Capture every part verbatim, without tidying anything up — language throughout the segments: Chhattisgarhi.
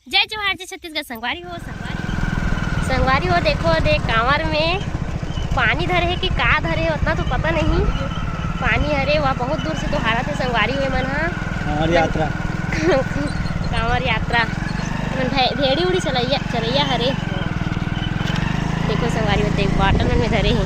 जय जोहार, जय छत्तीसगढ़। संगवारी हो, संगवारी, संगवारी हो, देखो दे कांवर में पानी धरे हे कि का धरे हे, उतना तो पता नहीं। पानी हरे, वह बहुत दूर से तो हारत हे संगवारी हो मन हा। कांवर यात्रा। कांवर यात्रा। मन भे-, भेड़ी उड़ी चलैया, चलैया हरे। देखो संगवारी हो, देख bottle मन में धरे हे।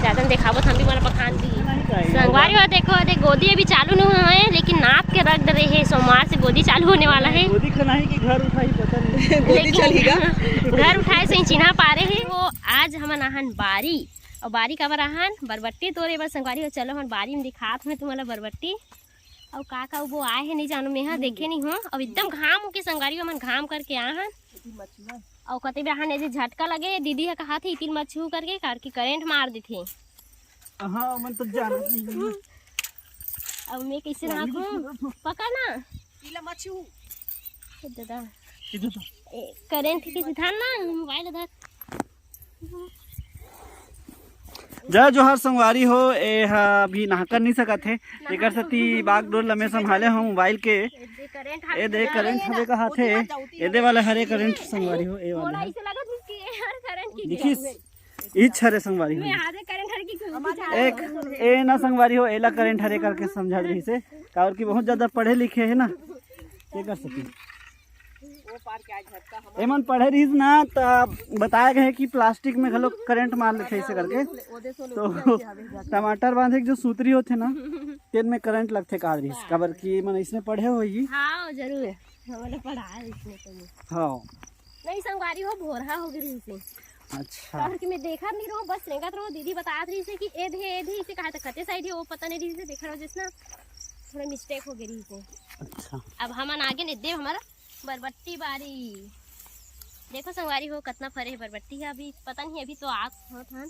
ज्यादा न देखाबो त हम भी मन पखान दी। संगवारी हो, देखो दे गोदी अभी चालू नहीं हुआ है, लेकिन नाप के रख डरे हे, सोमवार से गोदी चालू होने वाला है। गोदी खनाही कि घर उठाही पता नहीं। गोदी लेकिन चलेगा। घर उठाए से ही चिन्हा पारे हे। वो आज हमन आहन बारी, और बारी काबर आहन, बरबट्टी तोरे बर संगवारी हो। चलो हमन बारी में दिखात हन तुम्हारा बरबट्टी। और का का वो आए हे नहीं जानो, मैं हा देखे नहीं हूँ। अब एकदम घाम होके संगवारी हो, हमन घाम करके आहन। और कते भी आहन ऐसे झटका लगे, दीदी हा कहा थे इतिल मत छू करके, कार की करंट मार देथे। हाँ, मन तो जानत नहीं हूँ। अब मैं कैसे नाखूं? पकड़ ना। पीला मत छू। ए दादा। इधर तो। ए, करंट के किसी धर ना, मोबाइल धर। जय जोहार संगवारी हो, ए हा अभी नहाकर नहीं सकत हे, एकर सेती बागडोर ल मैं संभाले हूँ मोबाइल के। ए दे करंट हवे कहाथे, ए दे वाला हरे करंट संगवारी हो, ए वाला मोला है। ऐसे लगत है कि ए हर करंट की देखिस, इच हरे संगवारी हो। मैं आधे करंट हर की एक ए ना संगवारी हो, एला करंट हरे करके समझा रही से, काबर कि बहुत ज्यादा पढ़े लिखे है ना, ये कर सके। एमन पढ़े रहिस ना, त बताया गए कि प्लास्टिक में घलो करंट मार लेथे ऐसे करके। तो टमाटर बांधे के जो सूतरी होथे ना, तेन में करंट लगथे का रहिस, काबर कि एमन इसने पढ़े होही। हाँ, जरूर। हमला पढ़ाए इसने तो। हाँ। नहीं संगवारी हो, भोरहा हो गई रहिस। अच्छा। काबर कि मैं देखत नहीं रहूं, बस रेंगत रहूं, दीदी बतात रहिस कि ए दे, ए दे, इसे कहा था कते साइड है, वो पता नहीं रहिस, देखत रहूं जैसे ना थोड़ा मिस्टेक हो गई रहिस। अच्छा। अब हमन आगे नहीं देव हमारा बरबट्टी बारी। देखो संगवारी हो, कितना फरे है बरबट्टी है, अभी पता नहीं, अभी तो आग होत हन,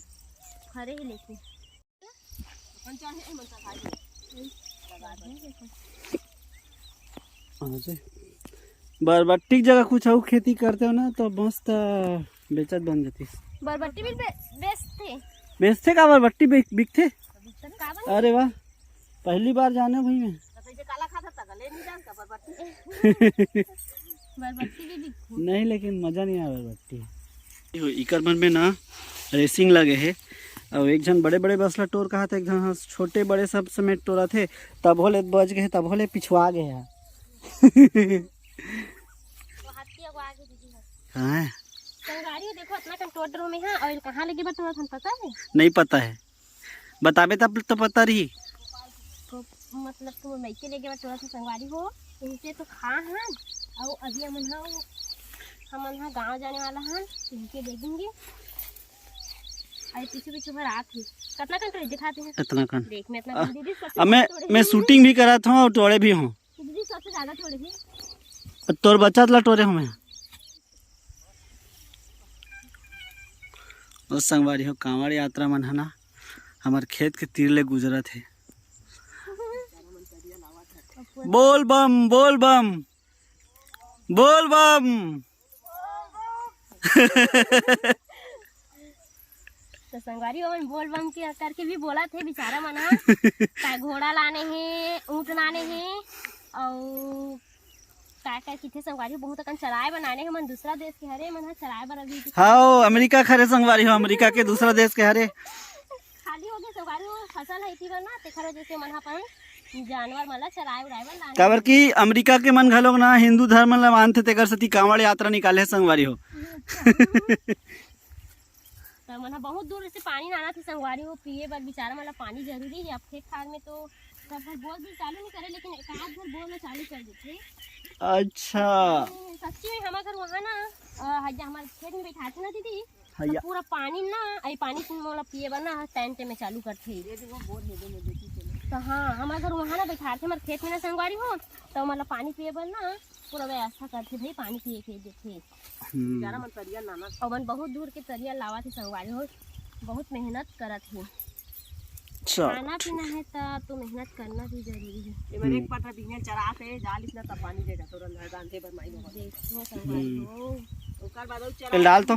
फरे है लेकिन। हाँ जी। बरबट्टी की जगह कुछ अउ खेती करते हो ना, तो मस्त बेचत बन जाती। बरबट्टी भी बे-, बेचथे। बेचथे का बरबट्टी बिक-, बिकथे? काबर? अरे वाह, पहली बार जाने भाई मैं। तो इसे काला खाता था, ले नहीं जानता बरबट्टी। बरबट्टी भी बिकथे। नहीं, लेकिन मजा नहीं आया बरबट्टी। इकर मन में ना रेसिंग लगे हे, और एक झन बड़े बड़े बस ला टोर कहा था, एक झन ह छोटे बड़े सब समेत टोरा थे, तब होले बच गए, तब होले पिछुआ गए हैं। वो हाथी अगुआ आगे दीदी है। हाँ। संगवारी हो, देखो, इतना कन टोर में है, और कहाँ लगे बा टोरा, पता है? नहीं पता है। बताबे तब तो पता रही। तो मतलब तुम मइके लेके बा टोरा से संगवारी हो, इनसे तो खा हन, और अभी हमन हा, हमन हा गाँव जाने वाला हन, इनके दे देंगे। अरे पीछे पीछे भर आत ही, कितना कन कर दिखाते हैं। इतना कन। देख, मैं इतना आ, कन दीदी, सबसे अब मैं, ज्यादा तोड़े मैं हैं। शूटिंग भी करात हूँ और टोड़े भी हूँ। दीदी सबसे ज्यादा तोड़े हैं। तोर बचत ला टोरे हूँ मैं। और संगवारी हो, कांवड़ यात्रा मन है ना, हमार खेत के तीर ले गुजरत है। बोल बम, बोल बम, बोल बम। तो संगवारी हो, मन बोल बम के करके भी बोला थे बेचारा मन ह। का घोड़ा लाने हे, ऊँट लाने हे, अउ का का किथे संगवारी हो, बहुत अकन चराए बनाने हे मन, दूसरा देश के हरे मन ह चराए बर अभी। हाँ, अमेरिका के हरे संगवारी हो, अमेरिका के दूसरा देश के हरे। खाली हो गए संगवारी हो, फसल है थी ना, तेखर वजह से मन ह अपन जानवर मन ला चराए उड़ाए बर लाने। काबर कि अमेरिका के मन घलोक ना हिंदू धर्म ला मानथे, तेकर सेती कांवड़ यात्रा निकाले हे संगवारी हो। त मन ह बहुत दूर से पानी लाना थे संगवारी हो, पिए बर बेचारा मन ला पानी जरूरी है। अब खेत खार में तो सब घर बोर भी चालू नहीं करे, लेकिन एक आध घर बोर में चालू कर देथे। अच्छा। हम्म, सच्ची में हमारे घर वहाँ ना, अ, हइया हमारे खेत में बैठाथे ना दीदी, तो हैया। पूरा पानी ना, आई पानी तुम मोला पिए बर ना, टाइम टाइम में चालू करथे। तो हाँ, हमारे घर वहाँ ना बैठाथे, हमारे खेत में ना संगवारी हो, तो मतलब पानी पिए बर ना, पूरा व्यवस्था करथे भाई, पानी पिए के देथे। हम्म। बेचारा मन तरिया लाना। अउ मन बहुत दूर के तरिया लावत हे संगवारी हो, बहुत मेहनत करत हे। अच्छा। खाना पीना है त तो मेहनत करना भी जरूरी है। ये मन एक हम्म। पाटा बिहनिया चरा के जालिस ना, तब पानी देगा, तोरन धर बांधे बर माई बाबा। देखो संगवारी हम्म। हो। ओकर बाद अउ चरा चल डाल तो।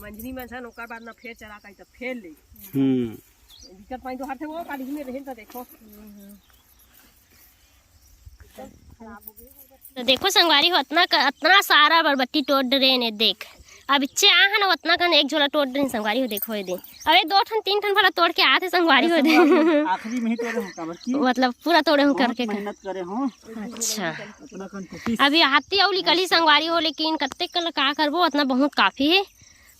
मंझनी में सन, ओकर बाद ना फेर चरा के, तब फेर ले। हम्म। दिक्कत पानी तो हर थे वो काली में रहे तो देखो। हम्म, हम्म। एकदम खराब हो गई। तो देखो संगवारी हो, अतना क-, अतना सारा बरबट्टी तोड़ डरेन ए देख। अब इच्चे आ हन, अतना कन एक झोला तोड़ डरेन संगवारी हो, देखो ए दे। अब ए दो ठन, तीन ठन भला तोड़ के आथे संगवारी हो दे। आखिरी में ही तोड़े हो, काबर की मतलब पूरा तोड़े हो बहुत करके का? मेहनत करे हो। अच्छा। अतना कन टूटिस। अभी हाथी अउ निकली संगवारी हो, लेकिन कत्ते कन का करबो, अतना बहुत काफी हे।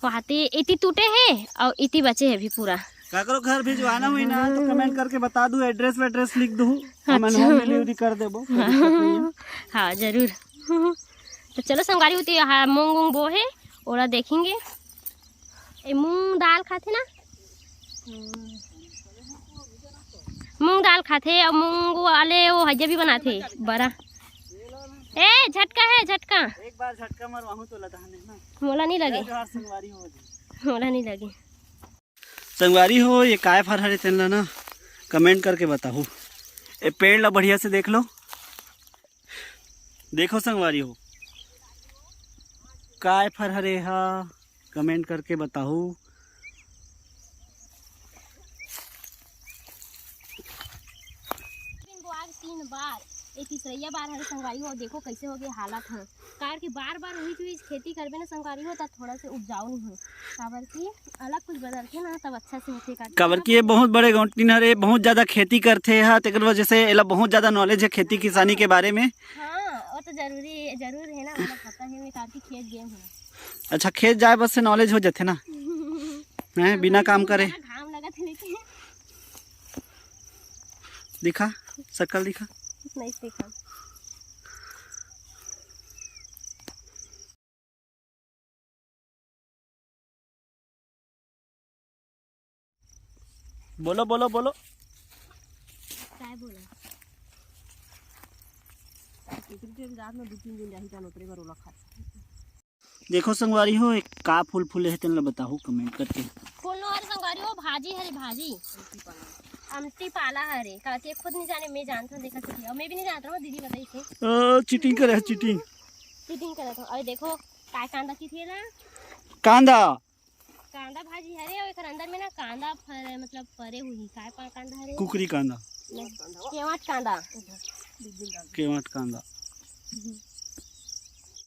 वो हाथी इति टूटे हे अउ इति बचे हे अभी पूरा। काकरो घर भिजवाना हुई ना तो कमेंट करके बता दू, एड्रेस वेड्रेस लिख दू, हमन अच्छा। होम डिलीवरी कर देबो, कोई दिक्कत नहीं है। हाँ, जरूर। तो चलो संगवारी होती है, हाँ, मूंग उंग बो हे, ओला देखेंगे। ए मूंग दाल खाथे ना, मूंग दाल खाथे अउ मूंग वाले वो हइया भी बनाथे बरा। ए झटका हे झटका। एक बार झटका मरवाहूं तो लदाने ना। मोला नहीं लगे। जय जोहार संगवारी हो जी। मोला नहीं लगे। संगवारी हो, ये काय फर हरे तेन ला ना कमेंट करके बताहू। ए पेड़ ला बढ़िया से देख लो, देखो संगवारी हो, काय फर हरे हा, कमेंट करके बताहू। लेकिन वो आज तीन बार, ये तीसरैया बार हरे संगवारी हो, देखो कैसे हो गए हालत ह। काबर कि बार बार उही चीज खेती करबे ना संगवारी हो, त थोड़ा से उपजाऊ नहीं हो। काबर कि अलग कुछ बदलथे ना, तब अच्छा से होथे। काबर कि ये बहुत बड़े गौंटिन हरे, बहुत ज्यादा खेती करथे हा, तेकर वजह से एला बहुत ज्यादा नॉलेज है खेती किसानी के बारे में। हाँ, वो तो जरूरी, जरूर है ना, मतलब पता है, मैं काबर कि खेत गए हूँ। अच्छा, खेत जाए बस से नॉलेज हो जाथे ना। हैं, बिना काम करे। घाम लगत है लेकिन। दिखा, शकल दिखा। नहीं दिखा। बोलो, बोलो, बोलो। काय बोला? इतनी देर रात में दो तीन दिन जाही जान उतरे बर ओला खा। देखो संगवारी हो, एक का फूल फूले हे तेन ला बताहू कमेंट करके। फूल नो हरे संगवारी हो, भाजी हरे भाजी। अमटी पाला हरे, का के खुद नहीं जाने, मैं जानता हूँ, देखा किसी, और मैं भी नहीं जानता हूँ, दीदी बताई थे। ओ, चीटिंग करे है, चीटिंग। चीटिंग करत हो। अरे देखो, काय कांदा की थी ना? कांदा। कांदा भाजी हरे, और एकर अंदर में ना कांदा फरे, मतलब फरे हुई। काय पा कांदा हरे? कुकरी कांदा। नहीं, केवट कांदा। केवट कांदा।